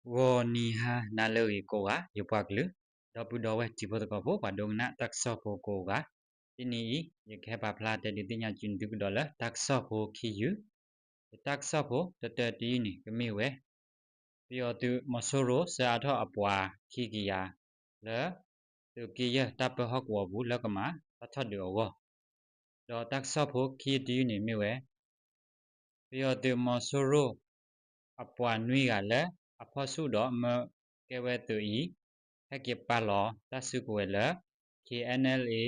ဂီၤနံၤဟါနၤလၢအဂ့ၤကိးဂၤ ယပှၤကလုာ် ဒီပုၢ်ဒီဝဲၢ်တံၤဖိသကိးဖိ ပှၤဒိကနၣ်တၢ်ကစီၣ်ဖိကိးဂၤ, တနံၤအံၤ ယကဟဲပာ်ဖျါတဲဒုးသ့ၣ်ညါက့ၤသုကဒီးလၢတၢ်ကစီၣ်ဖိခံယုၢ်, ဒီးတၢ်ကစီၣ်ဖိတတၢတယုၢ်န့ၣ် ကမ့ၢ်ဝဲ ပယီၤသုးမီၤစိရိၤဆှၢအါထီၣ်အပှၤခံကယၤ လၢ သုးက့ယဲၢ်တၢ်ပၢဟီၣ်ကဝီၤပူၤလၢကမၤတၢ်ထီၣ်ဒုးအဂီၢ်, ဒီးတၢ်ကစီၣ်ဖိခံတယုၢ်န့ၣ်မ့ၢ်ဝဲ ပယီၤသုးမီၤစိရိၤ အပှၤနွံဂၤလၢ အဖီၣ်ဆူၣ်ဒီးမၢကဲဝဲသုးအံၤ ဟဲက့ၤပာ်လီၤတၢ်စုကဝဲၤလၢ K N L A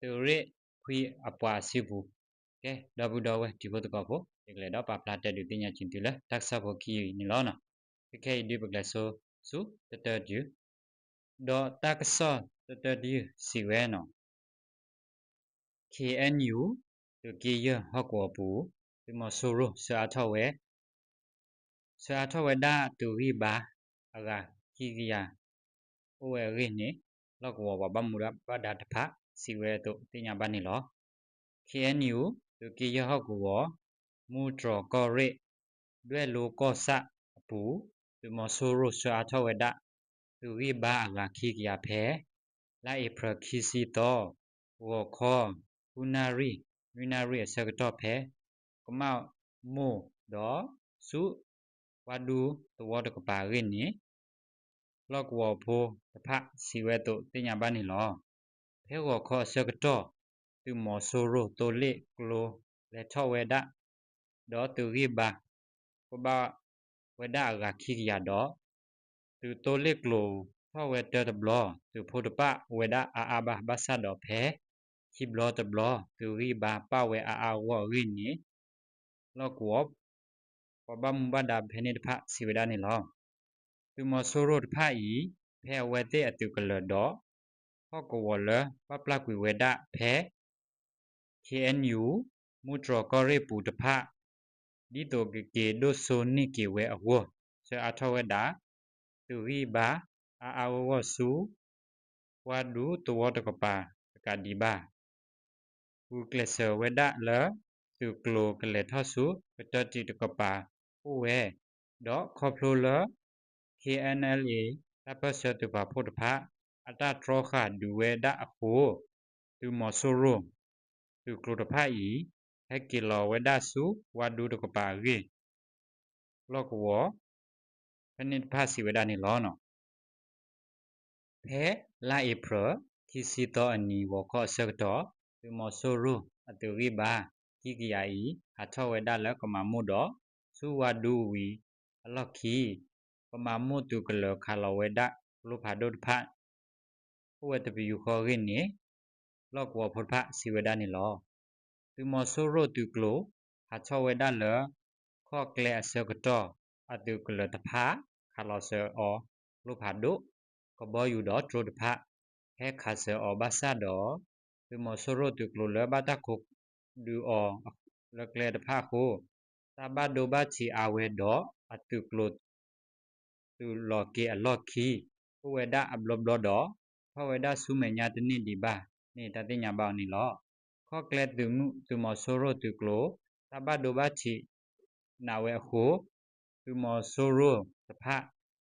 သုးရ့ၣ်ခွံအပှၤအစုပူၤ, ကဲ ဒီပုၢ်ဒီဝဲၢ်တံၤဖိသကိးဖိ ယကလဲၤဒီးပာ်ဖျါတဲဒုးသ့ၣ်ညါက့ၤသုလၢတၢ်ကစီၣ်ဖိခံအံၤန့ၣ်လီၤ. ခဲခဲအံၤဒုးပကလဲၤဆိဆူတတၢတယုၢ်, ဒီးတၢ်ကစီၣ်တတၢတယုၢ်စံးဝဲန့ၣ် K N U သုးက့ယဲၢ်ဟီၣ်ကဝီၤပူၤ သုးမီၤစိရိၤဆှၢအါထီၣ်ဝဲ ဆှၢအါထီၣ်ဝဲဒၣ်သုးဂံၢ်ဘါအဂၤခံကယၤ အိၣ်ဝဲအဂ့ၢ်န့ၣ် လီၢ်ကဝီၤပှၤဘၣ်မူဘၣ်ဒါတဖၣ်စံးဝဲအသိးသ့ၣ်ညါဘၣ်န့ၣ်လီၤ. K N U သုးက့ယဲၢ်ဟီၣ်ကဝီၤ မူတြီၤကီၢ်ရ့ၣ် ဒွဲၣ်လိကီၢ်ဆၣ်အပူၤ သုးမီၤစိရိၤဆှၢအါထီၣ်ဝဲဒၣ် သုးဂံၢ်ဘါအဂၤခံကယၤဖဲ လါအ့ဖြ့ၣ်ခံဆံသီ ဂီၤခီ ဃုနၣ်ရံၣ် နွံနၣ်ရံၣ်အဆၢကတီၢ်ဖဲ ကမၣ်မိၢ်ဒီးဆူ ဝါဒူသဝီတကပၤအဂ့ၢ်န့ၣ် လီၢ်ကဝီၤဖိတဖၣ်စံးဝဲအသိးသ့ၣ်ညါဘၣ်န့ၣ်လီၤ. ဖဲဂီၤခီအဆၢကတီၢ် သုးမီၤစိရိၤသိလ့ၣ်ကျိလဲၤထီၣ်ဝဲဒၣ် ဒီးသုးဂံၢ်ဘါ ကဘၣ်ဝဲဒၣ်အဂၤခံကယၤဒီး သုးသိလ့ၣ်ကျိထီၣ်ဝဲတၢတဘျီ သုးဖိတပၣ်ဝဲဒၣ်အါအါဘၣ် ဘၣ်ဆၣ်ဒီးဖဲ ခံဘျီတဘျီ သုးဂံၢ်ဘါပၣ်ဝဲအါအါဂီၢ်အဂ့ၢ်န့ၣ် လီၢ်ကဝီၤ ပှၤဘၣ်မူဘၣ်ဒါဖဲန့ၣ်တဖၣ်စံးဝဲဒၣ်န့ၣ်လီၤ. သုးမီၤစိရိၤတဖၣ်အံၤ ဖဲအဝဲသ့ၣ်အသုးကလၢၤဒီး ဟီၣ်ကဝီၤလၢဘၣ်ပျၢ်ကွံာ်ဝဲဒၣ်ဖဲ K N U မူတြီၤကီၢ်ရ့ၣ်ပူၤတဖၣ် ဒ်သိးကက့ၤဒိၣ်စိန့ၢ်က့ၤဝဲအဂီၢ် ဆှၢအါထီၣ်ဝဲဒၣ် သုးဂံၢ်ဘါ အါအါဂီၢ်ဂီၢ်ဆူ ဝါဒူသဝီတကပၤတကးဒံးဘၣ် ဂုာ်ကျဲးစၢးဝဲဒၣ်လၢ သုးကျိၤကလဲၤထီၣ်ဆူ ကတၢၢ်တံးတကပၤအိၣ်ဝဲ, ဒီးခီဖျိလၢ K N L A တၢ်ပၢၢ်ဆၢသုးပာ်ဖှိၣ်တဖၣ် အတၢ်တြီဃာ်ဒုးဝဲဒၣ်အဃိ, သုးမီၤစိရိၤ သုးကျိၤတဖၣ်အံၤ ဟဲက့ၤလီၤဝဲဒၣ်ဆူဝါဒူတကပၤအဂ့ၢ် လီၢ်ကဝီၤ ဖဲန့ၣ်တဖၣ်စံးဝဲဒၣ်န့ၣ်လီၤ. ဖဲလါအ့ဖြ့ၣ် ခံဆံသီအနံၤ ဂီၤခီအဆၢကတီၢ် သုးမီၤစိရိၤအသုးဂံၢ်ဘါ ခံကယၤအံၤ ဟးထီၣ်ဝဲဒၣ်လၢကမၤမိၢ်ဒီး ဆူဝါဒူဝံၤအလီၢ်ခံ ကမၤမိၢ်သုးကလၢၤခးလီၤဝဲဒၣ်ကျိဖးဒိၣ်တဖၣ် အိၣ်ဝဲတပယူာ်ဃီအဂ့ၢ်န့ၣ် လီၢ်ကဝီၤဖိတဖၣ်စံးဝဲဒၣ်န့ၣ်လီၤ. သုးမီၤစိရိၤသုးကျိၤ ဟးထီၣ်ဝဲဒၣ်လၢ ခီၣ်ကျဲအဆၢကတီၢ် အသုးကလၢၤတဖၣ် ခးလီၤစၢၤအီၤ ကျိဖးဒိၣ် ကဘီယူၤဒီးတြိတဖၣ် ဟဲခးစၢၤအီၤဘၣ်ဆၣ်ဒီး သုးမီၤစိရိၤသုးကျိၤလၢဘၣ်တၢ်ခိးဒုးအီၤလၢကျဲတဖၣ်အဃိ တၢ်ဘၣ်ဒိဘၣ်ထံးအါဝဲဒီး အသုးကျိၤ သုးလီၤက့ၤအလီၢ်ခံ အိၣ်ဝဲဒၣ်အဘျီဘျီဒီး ထီၣ်ဝဲဒၣ်ဆူမဲာ်ညါတန့ၢ်ဒံးဘၣ်န့ၣ် တၢ်သ့ၣ်ညါဘၣ်အီၤန့ၣ်လီၤ. ခီၣ်ကျဲသုးမုၢ် သုးမီၤစိရိၤသုးကျိၤ တၢ်ဘၣ်ဒိဘၣ်ထံးနးဝဲအဃိ သုးမီၤစိရိၤတဖၣ်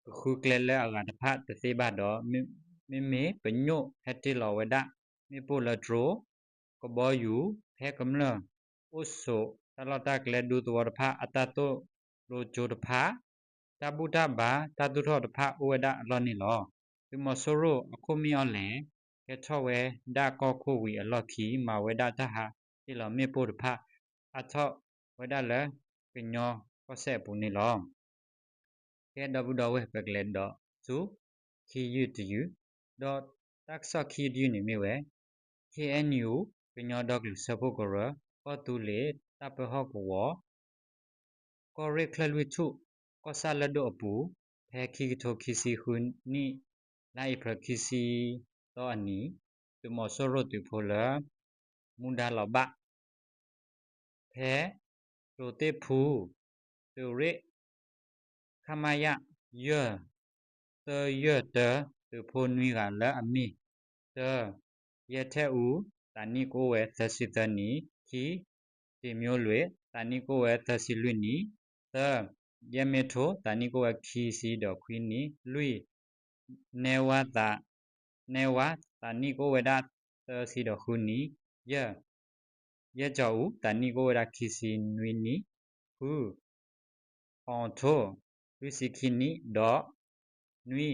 ကဃုကျဲလၢအဂၤတဖၣ်တသ့ဘၣ်ဒီး မ့မ့ၢ်ပညိၣ်ဟဲတ့ၢ်လီၤဝဲဒၣ် မ့ၣ်ပိၢ်လၢတြိ ကဘီယူၤ ဖဲကမျၢၢ်အိၣ်ဆိးတၢ်လီၢ်တၢ်ကျဲဒူသဝီတဖၣ် အတၢ်သိၣ်လိကၠိတဖၣ် တၢ်ဘူၣ်တၢ်ဘါ တၢ်သူၣ်ထီၣ်တဖၣ်အိၣ်ဝဲဒၣ်အလီၢ်န့ၣ်လီၤ. သုးမီၤစိရိၤအခိၣ်မ့ၣ်အီၣ်လဲၣ် ကဲထီၣ်ဝဲဒၣ်ကီၢ်ခိၣ်ဝံၤအလီၢ်ခံ မၤဝဲဒၣ်တၢ်ဟးတ့ၢ်လီၤမ့ၣ်ပိၢ်တဖၣ် အါထီၣ်ဝဲဒၣ်လၢကညီကီၢ်စဲၣ်အပူၤန့ၣ်လီၤ. ကဲဒီပုၢ်ဒီဝဲၢ် ပကလဲၤဒီးဆူ ခံယုၢ်တယုၢ်, ဒီးတၢ်ကစီၣ်ခံယုၢ်တယုၢ်န့ၣ်မ့ၢ်ဝဲ K N U ကညီဒီကလုာ်စၢဖှိၣ်ကရၢ ကီၢ်သူလ့ၤတၢ်ပၢဟီၣ်ကဝီၤ ကီၢ်ရ့ၣ်ချၢၣ်လွံၢ်ထူၣ် ကီၢ်ဆၣ်လၢၢ်ဒိၣ်အပူၤ ဖဲခံကထိခံဆံဃုနံၣ် လါအ့ဖြ့ၣ်ခံဆံသီအနံၤ သုးမီၤစိရိၤသုးဖိလၢ မူဒါလီၤဘၣ် ဖဲ တိၤသ့ၣ်ဖူ သုးရ့ၣ် ခမရ ယဲၢ် သၢယဲၢ်တၢ သုးဖိနွံဂၤလၢအမ့ၢ် တၢ ယဲၢ်ထဲအူ သးနံၣ်ကအိၣ်ဝဲသၢဆံသၢနံၣ်, ခံ တ့ၤမျိလွံၢ် သးနံၣ်ကအိၣ်ဝဲသၢဆံလွံၢ်နံၣ်, သၢ ယဲၢ်မ့ထိ သးနံၣ်ကအိၣ်ဝဲခံဆံဒီးခွံနံၣ်, လွံၢ် နဲဝါသး, နဲဝါ သးနံၣ်ကအိၣ်ဝဲဒၣ်သၢဆံဒီးဃုနံၣ်, ယဲၢ် ယဲၢ်ကၠီၤအူ သးနံၣ်ကအိၣ်ဝဲဒၣ်ခံဆံနွံနံၣ်, ဃု အီထိ လွံၢ်ဆံခံနံၣ် ဒီး နွံ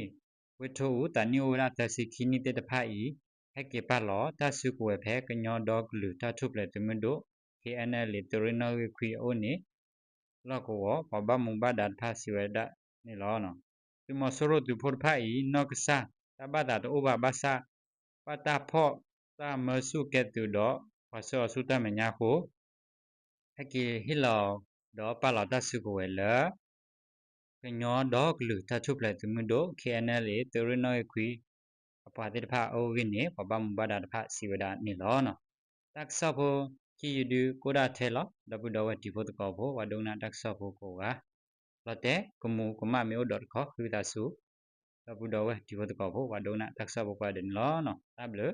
ဝ့ထိအူ သးနံၣ်အိၣ်ဝဲဒၣ်သၢဆံခံနံၣ်သ့ၣ်တဖၣ်အံၤ ဟဲက့ၤပာ်လီၤတၢ်စုကဝဲၤဖဲကညီဒီကလုာ်တၢ်ထူၣ်ဖျဲးသုးမုၢ်ဒိၣ် ခ့ၣ်အဲၣ်ၣ်ၣ်လ့ၣ် သုးရ့ၣ်နီၣ်ဂံၢ်ခွံအအိၣ်န့ၣ် လီၢ်ကဝီၤ ပှၤဘၣ်မူဘၣ်ဒါတဖၣ်စံးဝဲဒၣ်န့ၣ်လီၤ. သုးမီၤစိရိၤသုးဖိတဖၣ်အံၤ နီၢ်ကစၢ်တၢ်ဘၣ်သးတအိၣ်ဘၣ်ဘၣ်ဆၣ် ဘၣ်တၢ်ဖီၣ်တၢ်မၢဆူၣ်ကဲသုးဒီး ပှၤဆှၢအီၤဆူတၢ်မဲာ်ညါအဃိ ဟဲက့ၤဟ့ၣ်လီၤဒီးပာ်လီၤတၢ်စုကဝဲၤလၢ ကညီဒီကလုာ်တၢ်ထူၣ်ဖျဲးသုးမုၢ်ဒိၣ် ခ့ၣ်အဲၣ်ၣ်ၣ်လ့ၣ် သုးရ့ၣ်နီၣ်ဂံၢ်ခွံ အပှၤသ့ၣ်တဖၣ်အအိၣ်ဂ့ၢ်န့ၣ် ပှၤဘၣ်မူဘၣ်ဒါတဖၣ်စံးဝဲဒၣ်န့ၣ်လီၤ. တၢ်ကစီၣ်ဖိခံယုၢ်ဒုကိၣ်ဒၣ်ထဲလီၤ. ဒီပုၢ်ဒီဝဲၢ်တံၤဖိသကိးဖိ ပှၤဒိကနၣ်တၢ်ကစီၣ်ဖိကိးဂၤ လီၤတဲာ်ကမူၤကမၣ်မ့ၢ်အိၣ်ဒီးတခီ ဃုသးဆူ ဒီပုၢ်ဒီဝဲၢ်တံၤဖိသကိးဖိ ပှၤဒိကနၣ်တၢ်ကစီၣ်ဖိကိးဂၤဒဲးန့ၣ်လီၤ. တၢ်ဘျုး